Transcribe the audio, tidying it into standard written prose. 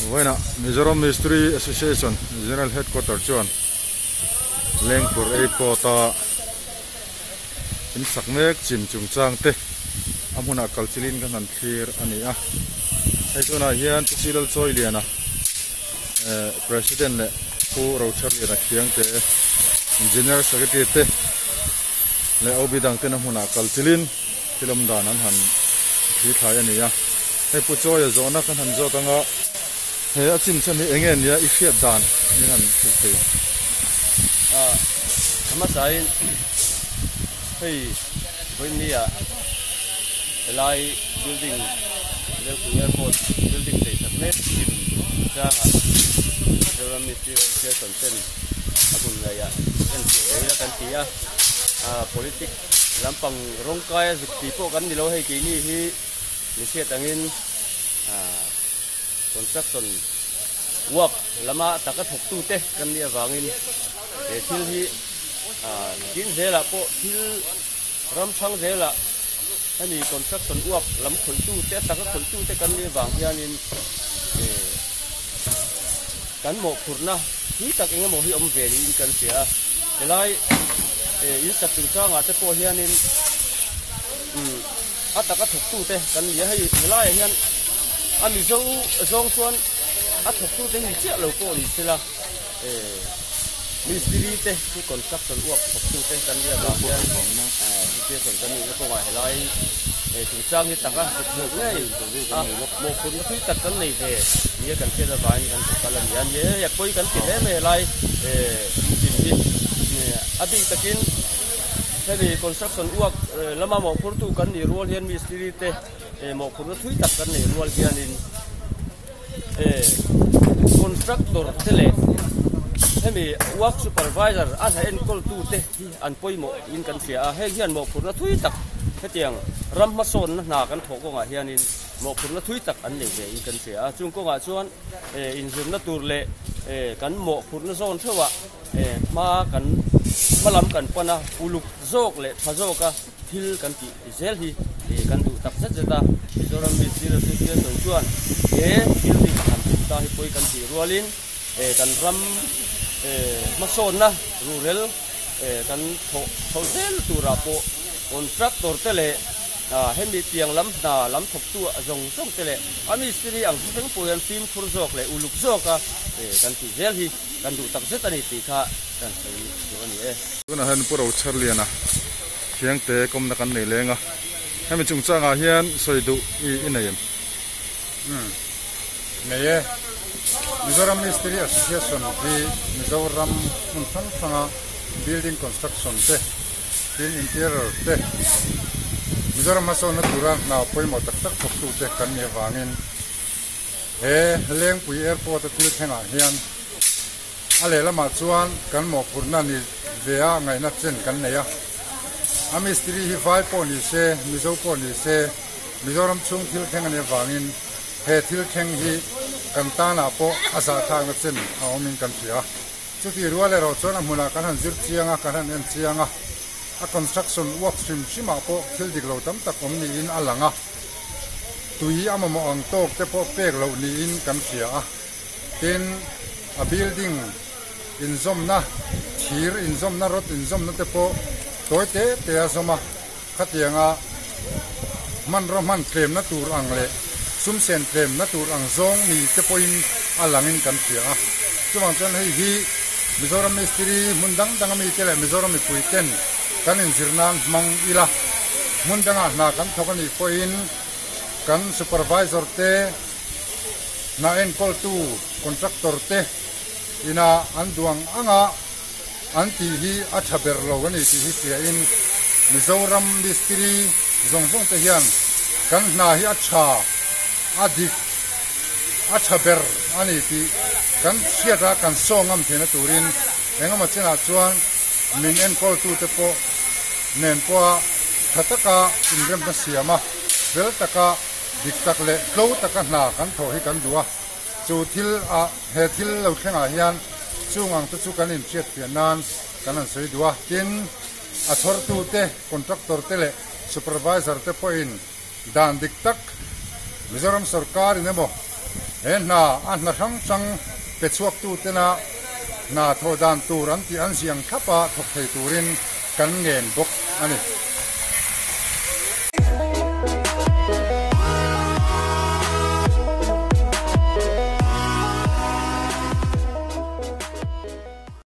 Vawiinah Mizoram Mistri Association General Headquarter chuan Lengpur Airport a in sak mek chim chungchang te a hmunah kal chilhin kan han thlir a ni a. Hei tunah hian Pu Silal Chawiliana eh President leh Pu Rochharliana Khiangte General Secretary te leh OB dang ten a hmunah kal chilhin thil awm dan an han thli thlai a ni a. Hei Pu Chawia zawhna kan han zawt anga he a chim chhan hi eng nge nia i hriat dan min han hrilh thei ang. A hmasain hei vawinia helai building Lengpui Airport building chei that mek chim changah Mizoram Ministry of Education ten a hmun ngeiah entir ve ila kan ti a, politic lampang rawng kaia zuk tih pawh kan ni lo hei keini hi mi hriat angin construction work lama taka thawktute kan nih avangin he thil hi tin zelah pawh thil ram thang zelah hemi construction work lam khawihtute a taka khawihtute kan nih avang hianin kan mawhphurhna thui tak eng emaw hi awm ve niin kan hria a helai in sak chungchangah te pawh hianin a taka thawktute kan ni a hei helaiah hian a mizo zawng chuan a thawktute hi chiah lo pawh ni sela mistiri te hi construction work thawktute kan nia vang hian association kan nihna kawngah helai chungchang hi taka hmuh ngei a mawhphurhna thui tak kan nei ve nia kan hriat avangin kan rawn kal a ni a ni e pawi kan ti hle mai helai chin hi a bik takin hemi construction work lama mawhphurtu kan nih rual hian mistiri te mawhphurhna thui tak kan nei rual hianin contractor te leh hemi work supervisor a hla enkawl tu te hi an pawimawh in kan hria a heng hian mawhphurhna thui tak hetiang ram hmasawnna hna kan thawh kawngah hianin mawhphurhna thui tak an nei ve in kan hria a chung kawngah chuan inzirna tur leh kan mawhphurhna zawn theuhah hma kan hma lam kan pan a uluk zawk leh tha zawka thil kan tih zel hi kan duh tak zet zet a, Mizoram Mistiri Association chuan he building han tum ta hi pawi kan tih rualin kan ram hmasawnna ruhrel kan thawh chho zel turah pawh contractor te leh hemi tiang lam hna lam thawktu zawng zawng te leh a mistiri ang thleng pawh hian fimkhur zawk leh uluk zawka kan tih zel hi kan duh tak zet a ni tih kha kan sawi duh a ni e. Tunah hian Pu Rochherliana Thiangte kawmna kan nei leng a, hemi chungchangah hian sawi duh i i nei em? Umm nei e. Mizoram Mistiri Association hi Mizoram hmun hrang hranga building construction te, tin interior te, Mizoram hmasawnna tura hna pawimawh tak tak thawktute kan nih avangin he Lengpui Airport a thil thlengah hian A lehlamah chuan kan mawhphurhna ni ve a ngaihna chen kan nei a. A mistiri hi vai pawh ni se, Mizo pawh ni se, Mizoram chhung thil thleng a nih avangin he thil thleng hi kan tanah pawh a zahthlakna chen a awmin kan hria. Chutih rual erawh chuan a hmunah kan han zir chiang a, kan han en chiang a, a construction work hrim hrimah pawh thil dik lo tam tak awm niin a lang a, tui a mamawh ang tawk te pawh pek loh niin kan hria a. Tin, a building inzawmna, thir inzawmna, rod inzawmna te pawh tawi te te a zawm a, khatianga hmanraw hman tlemna tur ang leh sum sen tlemna tur ang zawng ni te pawhin a langin kan hria a. Chuvang chuan hei hi Mizoram mistiri hmun dang danga mite leh Mizoram mipui ten kan inzir nan hmang ila, hmun dangah hna kan thawk a nih pawhin kan supervisor te, Hna enkawltu contractor te ina an duang anga an tih hi a tha ber lo a ni tih hi hriain Mizoram mistiri zawng zawng te hian kan hna hi a tha, a dik, a tha ber a ni tih kan hriat a kan saw ngam theihna turin engemaw chenah chuan min enkawltu te pawh nen pawha tha taka inremna siam a, fel taka Dik tak leh tlo taka hna kan thawh hi kan duh a, chu thil ah he thil lo thlengah hian chung ang te chu kan inhriatfiah nan kan han sawi duh a, tin a chhawrtu te, contractor te leh supervisor te pawhin dan dik tak Mizoram sorkar in emaw. He hna a hna hrang hrang pe chhuaktu tena hna thawh dan tur an tih an ziang thlap a thawk thei turin kan ngen bawk a ni.